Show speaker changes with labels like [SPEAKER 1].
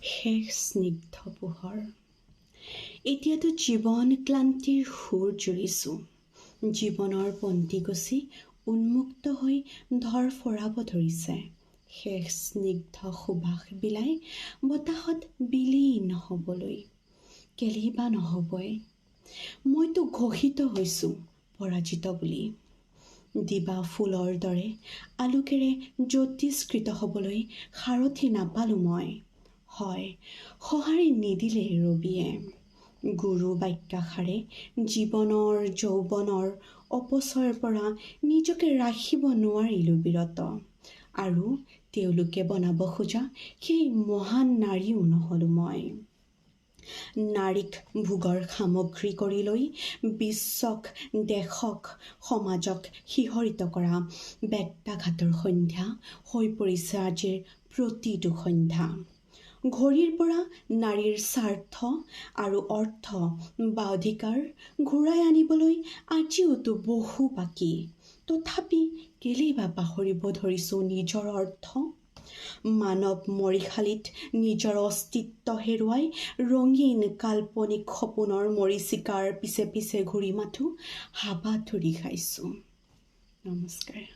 [SPEAKER 1] শেষ স্নিগ্ধ পোহৰ। এতিয়াতো জীৱন ক্লান্তিৰ সুৰ জুৰিছোঁ। জীৱনৰ বন্তিগছি উন্মুক্ত হৈ ধৰফৰাব ধৰিছে। শেষ স্নিগ্ধ সুবাস বিলাই বতাহত বিলীন হ'বলৈ। কেলেই বা নহ'বই? মইতো ঘোষিত হৈছোঁ পৰাজিত বুলি। দিবা ফুলৰ দৰে আলোকেৰে জ্যোতিষ্কৃত হ'বলৈ সাৰথি নাপালোঁ মই। হয়, সঁহাৰি নিদিলে ৰবিয়ে। গুৰু বাক্যাষাৰে জীৱনৰ যৌৱনৰ অপচয়ৰ পৰা নিজকে ৰাখিব নোৱাৰিলোঁ বিৰত, আৰু তেওঁলোকে বনাব খোজা সেই মহান নাৰীও নহ'লোঁ মই। নাৰীক ভোগৰ সামগ্ৰী কৰি লৈ বিশ্বক, দেশক, সমাজক শিহৰিত কৰা বেত্ৰাঘাতৰ সন্ধ্যা হৈ পৰিছে আজিৰ প্ৰতিটো সন্ধ্যা। ঘড়ীৰ পৰা নাৰীৰ স্বাৰ্থ আৰু অৰ্থ বা অধিকাৰ ঘূৰাই আনিবলৈ আজিওতো বহু বাকী। তথাপি কেলেই বা পাহৰিব ধৰিছোঁ নিজৰ অৰ্থ? মানৱ মৰিশালিত নিজৰ অস্তিত্ব হেৰুৱাই ৰঙীন কাল্পনিক সপোনৰ মৰীচিকাৰ পিছে পিছে ঘূৰি মাথোঁ হাবাথুৰি খাইছোঁ। নমস্কাৰ।